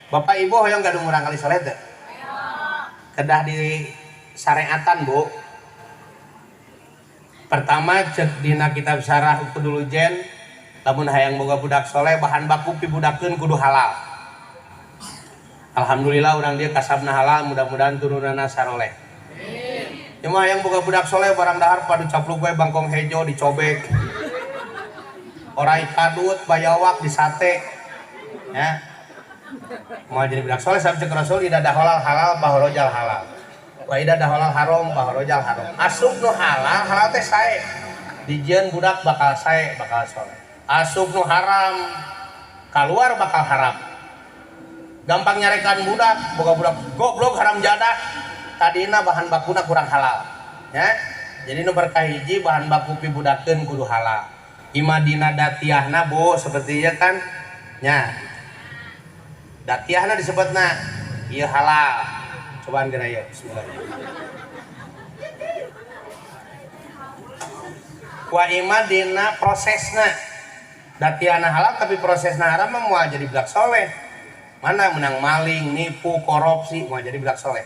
Bapak Ibu hoyong gaduh murang kali soleh teu? Kedah di syariatan, Bu. Pertama, cek dina kitab Syarah Uqudul Lujain, lamun hayang boga budak soleh, bahan baku pibudakeun kudu halal. Alhamdulillah urang dia kasabna halal, mudah-mudahan turunanna saroleh. Cuma hayang boga budak soleh, barang dahar padu capluk we bangkong hejo dicobek. Orai kadut, bayawak disate. Ya. Mau jadi budak soleh sampai cek Rasul ida daholal halal bahorojal halal. Wa ida daholal haram bahorojal haram. Asup nu halal, halal teh sae. Dijieun budak bakal sae, bakal soleh. Asup nu haram, keluar bakal haram. Gampang nyarekan budak, boga budak goblok haram jadah. Tadina bahan bakuna kurang halal. Ya. Jadi nu berkahiji bahan baku pibudakeun kudu halal. Imadina datiahna, Bu, seperti ieu kan? Nya. Datiahna disebutna ieu halal. Cobaan geura ieu, bismillah. Wa imadina prosesna. Datiahna halal tapi prosesna haram mah moal jadi budak soleh. Mana menang maling, nipu, korupsi, moal jadi budak soleh.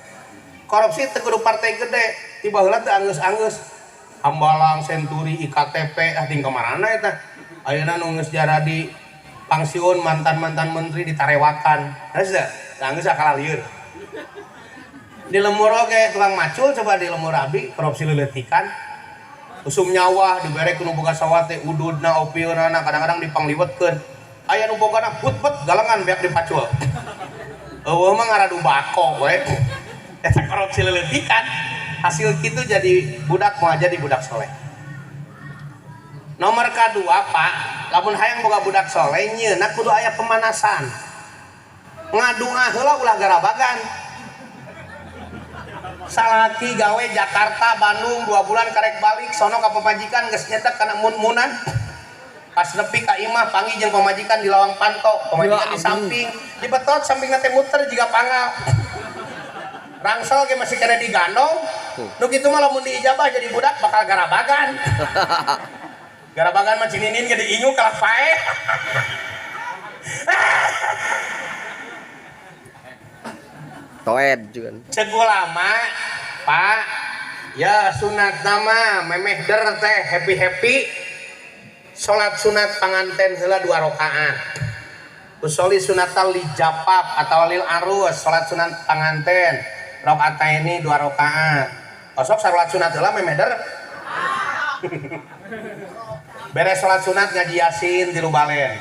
Korupsi teu kudu partai gede, tiba heula teu anggeus-anggeus. Hambalang, Senturi, IKTP, ah ting kamarana eta. Ayeuna nu geus jaradi pangsiun mantan-mantan menteri ditarewakan. Geus teu? Anggeus akal lieur. Di lemur oge tukang macul, coba di lemur abi korupsi leuleutikan. Usum nyawa dibere ku nu boga sawah teh ududna opieunana kadang-kadang dipangliwetkeun. Aya nu bogana put-put galengan beak dipacul. Eueuh mah ngaradu bako we. Eta korupsi leuleutikan. Hasil kitu jadi budak moal jadi budak soleh. Nomor kedua, Pak, lamun hayang boga budak soleh nyeuna kudu aya pemanasan. Ngadua heula ulah garabagan. Salaki gawe Jakarta, Bandung 2 bulan karek balik sono ka pamajikan geus nyetek kana mun-munan. Pas nepi ka imah panggih jeung pamajikan di lawang panto, pamajikan di samping, dibetot sampingna teh muter jiga pangal. Rangsel ge masih kena digandong. Nu kitu mah lamun diijabah jadi budak bakal garabagan. Garabagan mah cininin ge diingu kalah paeh. Toed juga. Cek ulama, Pak, ya sunat nama memeh der teh happy-happy. Salat sunat panganten heula 2 rakaat. Usoli sunatal li japap atau lil arus, salat sunat panganten rakaat ini 2 rakaat. Osok salat sunat heula memeh der. Beres salat sunat ngaji Yasin 3 balen.